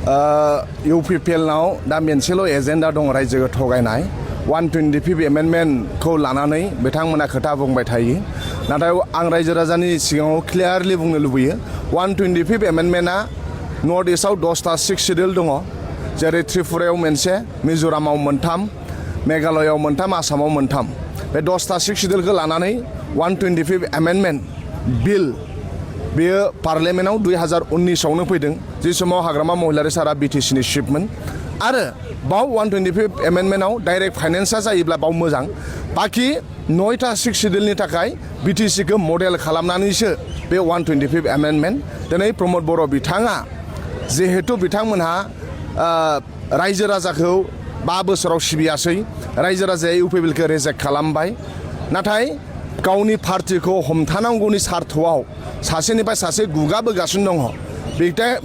UPPL-नाव दा मोनसेल' एजेन्डा दं रायजोखौ थगायनाय 125 एमेन्डमेन्टखौ लानानै बिथांमोना खोथा बुंबाय थायो नाथाय आं रायजो राजानि सिगाङाव क्लियारलि बुंनो लुबैयो 125 एमेन्डमेन्टआ नर्थ इस्टआव 10टा 6 शेड्युल दङ जेरै त्रिपुरायाव मोनसे मिज'रामाव मोनथाम मेघालयआव मोनथाम आसामाव मोनथाम बे 10टा 6 शेड्युलखौ लानानै 125 एमेन्डमेन्ट बिल बेयो पार्लियामेन्टआव 2019आवनो फैदों जे समाव हाग्रामा महिलारि सारा बिटिसिनि चिफमोन आरो बाव 125 एमेन्डमेन्टआव डाइरेक्ट फाइनेन्सआ जायोब्ला बाव मोजां बाखि 9टा 6 शेड्युलनि थाखाय बिटिसिखौ मडेल खालामनानैसो बे 125 एमेन्डमेन्ट दिनै प्रमद बर' बिथाङा जिहेतु बिथांमोनहा रायजो राजाखौ 5 बोसोराव सिबियासै रायजो राजाया इउपिपिएलखौ रिजेक्ट खालामबाय नाथाय गावनि पार्टिखौ हमथानांगौनि सार्थआव सासेनिफ्राय सासे गुगाबोगासिनो दङ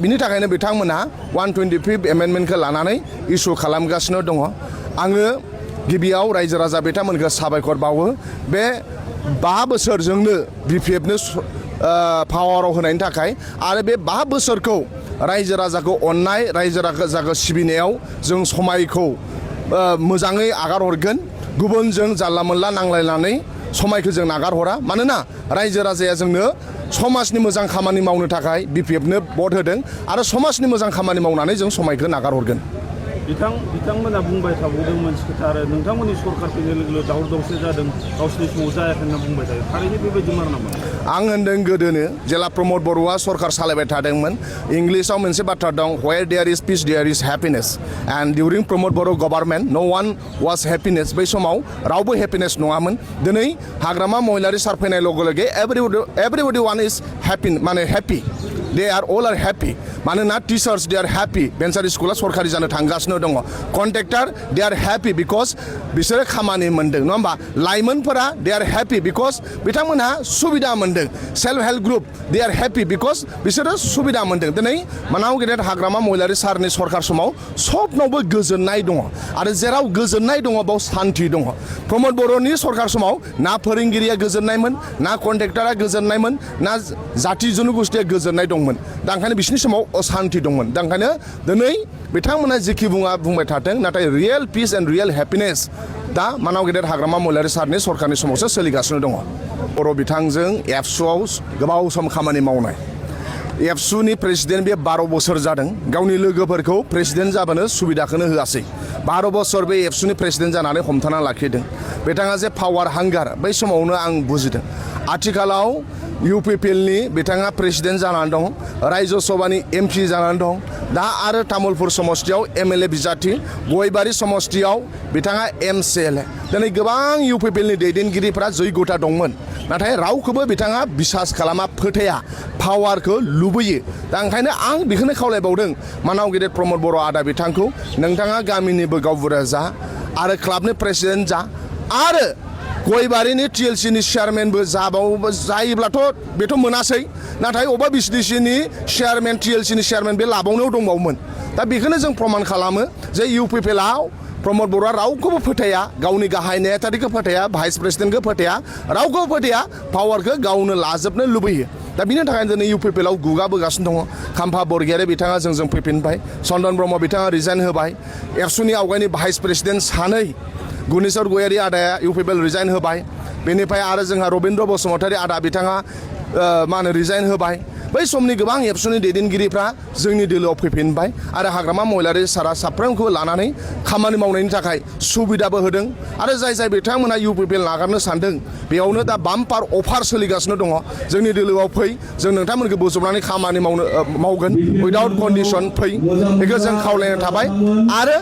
बिनि थाखायनो बिथांमोनहा 125 एमेन्डमेन्टखौ लानानै इस्यु खालामगासिनो दङ आङो गिबियाव रायजो राजा बिथांमोनखौ साबायखर बावो बे 5 बोसोरजोंनो बिपिएफनो पावाराव होनायनि थाखाय आरो बे 5 बोसोरखौ रायजो राजाखौ अननाय रायजो राजाखौ सिबिनायाव जों समायखौ मोजाङै आगार हरगोन गुबुनजों जानला मोनला नांलायनानै समायखौ जों नागार हरा मानोना रायजो राजाया जोंनो समाजनि मोजां खामानि मावनो थाखाय बिपिएफनो भट होदों आरो समाजनि मोजां खामानि मावनानै जों समायखौ नागार हरगोन बिथांमोना बुंबाय थाबावदों मोनसे खोथा आरो नोंथांमोननि सरकार फैनाय लोगो लोगो दावराव दावसि जादों गावसिनि समाव जायाखै होनना बुंबाय थायो थारैनो बेबायदि मार नामा आं होनदों गोदोनो जेला प्रमद बर'आ सरकार सालायबाय थादोंमोन इंलिसाव मोनसे बाथ्रा दं where there is peace there is happiness and during Pramod Boro' government no one was happiness बै समाव रावबो हेपिनेस नङामोन दिनै हाग्रामा महिलारि सार फैनाय लोगो लोगो everybody one is happy they are all are happy मानोना टिचार्स दे आर हेपि भेन्सार स्कुला सरकारि जानो थांगासिनो दङ contractor they are happy because बिसोरो खामानि मोन्दों नङा होमबा लाइमोनफोरा दे आर हेपि बिकज बिथांमोनहा सुबिदा मोन्दों self help group Day are happy because बिसोरो सुबिदा मोन्दों दिनै मानाव गेदेर हाग्रामा महिलारि सारनि सरकार समाव सबनावबो गोजोननाय दङ आरो जेराव गोजोननाय दङ बाव सान्थि दङ प्रमद बर'नि सरकार समाव ना फोरोंगिरिया गोजोननायमोन ना कन्ट्रेक्टरा गोजोननायमोन ना जाति जनगोष्ठिया गोजोननाय दंमोन दा ओंखायनो बिसोरनि समाव अशान्ति दंमोन दा ओंखायनो दिनै बिथांमोना जेखि बुंबाय थाथों नाथाय real piece and real happiness दा मानाव गेदेर हाग्रामा महिलारि सारनि सरकारनि समावसो सोलिगासिनो दङ बर' बिथांजों एबसुआव गोबाव सम खामानि मावनाय एबसुनि प्रेसिडेन्ट बे 12 बोसोर जादों गावनि लोगोफोरखौ प्रेसिडेन्ट जाबानो सुबिदाखौनो होआसै 12 बोसोर बे एबसुनि प्रेसिडेन्ट जानानै हमथाना लाखिदों बिथाङा जे पावार हांगार बै समावनो आं बुजिदों आथिखालाव इउपिपिएलनि बिथाङा प्रेसिडेन्ट जानानै दं रायजो सभानि एमपि जानानै दं दा आरो तामुलपुर समष्टियाव एमएलए बिजाथि गयबारि समष्टियाव बिथाङा एमसिएलए दिनै गोबां इउपिपिएलनि दैदेनगिरिफ्रा जयग'था दंमोन नाथाय रावखौबो बिथाङा बिसास खालामा फोथाया पावारखौ लुबैयो दा ओंखायनो आं बेखौनो खावलायबावदों मानाव गेदेर प्रमद बर' आदा बिथांखौ नोंथाङा गामिनिबो गावबुरा जा आरो क्लाबनि प्रेसिडेन्ट जा आरो गयबारिनि टिएलसिनि चेयारमेनबो जायोब्लाथ' बेथ' मोनासै नाथाय अबा बिसिडिसिनि चेयारमेन टिएलसिनि चेयारमेन बे लाबावनायाव दंबावोमोन दा बेखौनो जों प्रमान खालामो जे इउपिपिएलआव प्रमद बर'आ रावखौबो फोथाया गावनि गाहाय नेहाथारिखौ फोथाया भाइस प्रेसिडेन्टखौ फोथाया रावखौबो फोथाया पावारखौ गावनो लाजोबनो लुबैयो दा बिनि थाखायनो दिनै इउपिपिएलआव गुगाबोगासिनो दङ खाम्फा बरगयारि बिथाङा जोंजों फैफिनबाय चन्दन ब्रह्म बिथाङा रिजाइन होबाय एबसुनि आवगायनि भाइस प्रेसिडेन्ट सानै गुनेश्वर गयारि आदाया इउपिपिएल रिजाइन होबाय बेनिफ्राय आरो जोंहा रबिन्द्र बसुमतारी आदा बिथाङा रिजाइन होबाय बै समनि गोबां एबसुनि दैदेनगिरिफ्रा जोंनि दोलोआव फैफिनबाय आरो हाग्रामा महिलारि सारा साफ्रोमखौबो लानानै खामानि मावनायनि थाखाय सुबिदाबो होदों आरो जाय बिथांमोना इउपिपिएल नागारनो सानदों बेयावनो दा बाम्पार अफार सोलिगासिनो दङ जोंनि दोलोआव फै जों नोंथांमोनखौ बोजबनानै खामानि मावगोन उइदाउट कन्डिसन फै बेखौ जों खावलायनो थाबाय आरो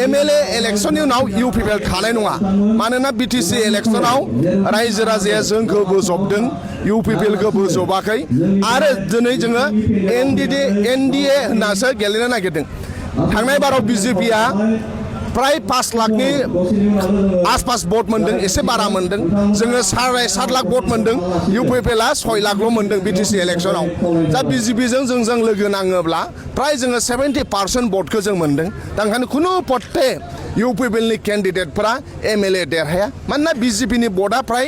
एमएलए इलेक्सननि उनाव इउपिपिएल थानाय नङा मानोना बिटिसि इलेक्सनाव रायजो राजाया जोंखौ बोजबदों इउपिपिएलखौ बोजबाखै आरो दिनै जोङो एनडिए होननासो गेलेनो नागिरदों थांनाय बाराव बिजेपिआ प्राय 5 लाखनि आसपास भट मोन्दों एसे बारा मोन्दों जोङो 7.5 लाख भट मोन्दों इउपिपिएलआ 6 लाखल' मोन्दों बिटिसि इलेक्सनाव दा बिजेपिजों जों लोगो नाङोब्ला प्राय जोङो 70% भटखौ जों मोन्दों दा ओंखायनो खुनु पट्टे इउपिपिएलनि केन्डिडेटफोरा एमएलए देरहाया मानोना बिजेपिनि भटआ प्राय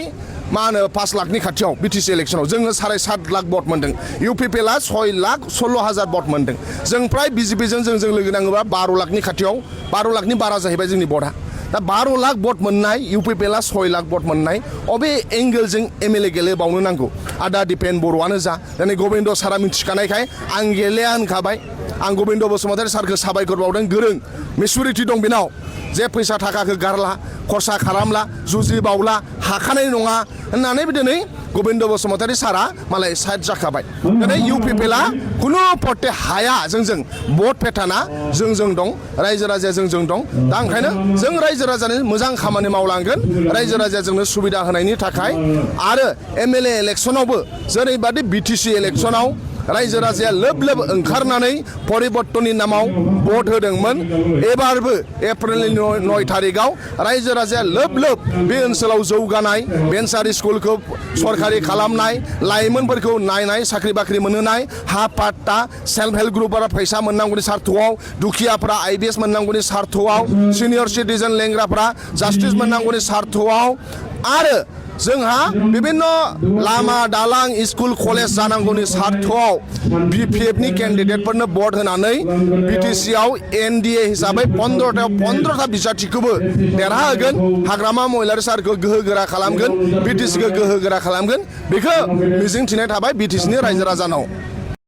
मा होनो 5 लाखनि खाथियाव बिटिसि इलेक्सनाव जोङो 7.5 लाख भट मोनदों इउपिपिएलआ 6,16,000 भट मोनदों जों फ्राय बिजेपिजों जों लोगो नाङोबा 12 लाखनि खाथियाव 12 लाखनि बारा जाहैबाय जोंनि भटआ दा 12 लाख भट मोननाय इउपिपिएलआ 6 लाख भट मोननाय अबे एंगेलजों एमएलए गेलेबावनो नांगौ आदा दिपेन बर'आनो जा दिनै गबिन्द सारा मिथिखानायखाय आं गेलेया होनखाबाय आं गबिन्द बसुमतारी सारखौ साबायखर बावदों गोरों मेचुरिटि दं बेनाव जे फैसा थाखाखौ गारला खरसा खालामला जुजि बावला हाखानाय नङा होननानै दिनै गबिन्द बसुमतारी सारा मालाय साइड जाखाबाय दिनै इउपिपिएलआ खुनु पट्टे हाया जोंजों भट पेटार्ना जोंजों दं रायजो राजाया जोंजों दं दा ओंखायनो जों रायजो राजानि मोजां खामानि मावलांगोन रायजो राजाया जोंनो सुबिदा होनायनि थाखाय आरो एमएलए इलेक्सनावबो जेरैबादि बिटिसि इलेक्सनाव रायजो राजाया लोब लोब ओंखारनानै परिबर्तननि नामाव भट होदोंमोन एबारबो एप्रिलनि 9 तारिखआव रायजो राजाया लोब लोब बे ओनसोलाव जौगानाय भेन्सार स्कुलखौ सरकारि खालामनाय लाइमोनफोरखौ नायनाय साख्रि बाख्रि मोनहोनाय हा पाट्टा सेल्फ हेल्प ग्रुपफोरा फैसा मोननांगौनि सार्थआव दुखियाफोरा आइबिएस मोननांगौनि सार्थआव सिनियर सिटिजेन लेंग्राफोरा जास्टिस मोननांगौनि सार्थआव आरो जोंहा बिभिन्न लामा दालां स्कुल कलेज जानांगौनि सार्थआव बिपिएफनि केन्डिडेटफोरनो भट होनानै बिटिसिआव एनडिए हिसाबै 15था बिसाथिखौबो देरहाहोगोन हाग्रामा महिलारि सारखौ गोहो गोरा खालामगोन बिटिसिखौ गोहो गोरा खालामगोन बेखौ मिजिंथिनाय थाबाय बिटिसिनि रायजो राजानाव